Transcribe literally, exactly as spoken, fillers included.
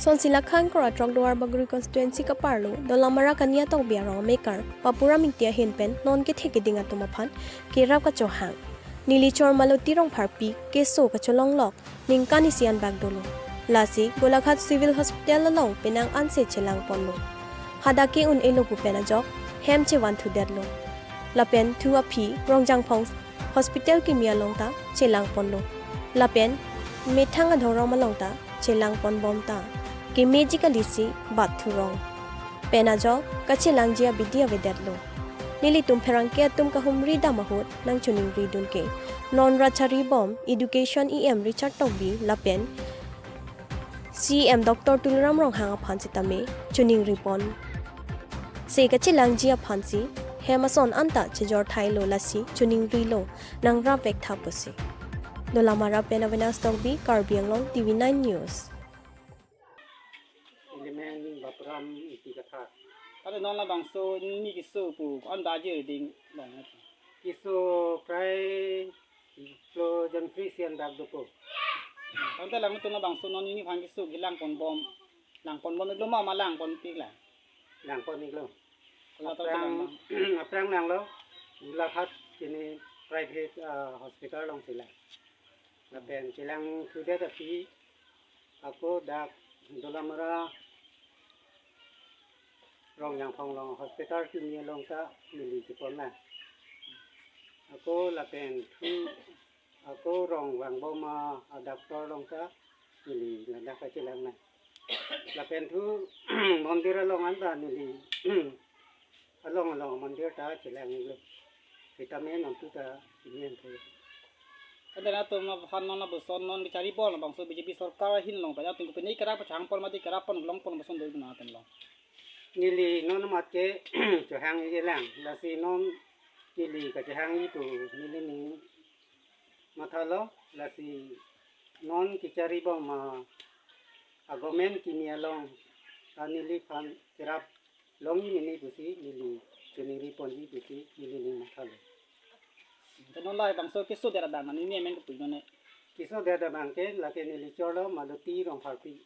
Sonsi Lakhang Kora Trok Duar Bagori constituency kaparlo Dolamara Kania Tokbi arong amekar Papuram Ingti ahin pen non kethe keding atum aphan kerap kachohang. Neli chor Maloti Rongpharpi keso kacholonglok ningkan isi anbak dolo. Lasi Golaghat Civil Hospital along penang anse chelangponlo. Hadak ke un-elo pu pen ajok hem chevanthudetlo. Lapen thu aphi Rongjangphong Hospital kimi along ta chelangponlo. Lapen methang adhorom along ta chelangponbom ta kemeji kalisi bat thurong pen ajok kachelangji abidi avedetlo. Nelitum pherangke atum kahumri dam ahut nangchoningridun ke non rat charibom Education E M Richard Tokbi lapen C M Doctor Tuliram Ronghang aphan sitame choningripon. Se kachelangji aphansi hem ason anta chejor thailo lasi choningrilo nangrap vek tha pusi. Dolamara pen Avinas Tokbi, Karbi Anglong T V nine News. Elemen Bapram iti katha. Tade non labangso nini keso pu ko-an baji riding long. Keso prai klo jon phli isi anbak dopo. Tangte lang tu labangso non nini aphan keso kelangponbom. Langponbom iklo ma, ma langponpiklo? Langpon iklo. Kola ta Aphrang, kelang ma? Aphrang langlo, Golaghat chini private, ah, hospital along chelang. Lapen chelangthudet aphi, ako dak Dolamara Rongjangphong along hospital kimi along ta neli chepon lang. Ako lapen thu ako rong vangbom a, a doctor along ta neli ladak kachelang lang. Lapen thu mondir along anta neli along along mondir ta chelang iklo. Sitame non thu ta ini ang thu. Kadang atum aphan non lapuson non kacharibom labangso B J P sorkar ahin along ta atum kopine kerap pachangpon mati kerappon longpon lapuson doi guna atum long. Neli non amat ke chohang-iklang, lasi non neli kachehang-ik pu neli ning mathalo, lasi non kacharibom a, a government kimi along ta neliphan kerap longji mene pusi neli choningriponji pusi neli ning mathalo. Te non labangso kesodet abang nini amen kepu non ne? Kesodet abang ke lake neli chorlo Maloti Rongpharpi.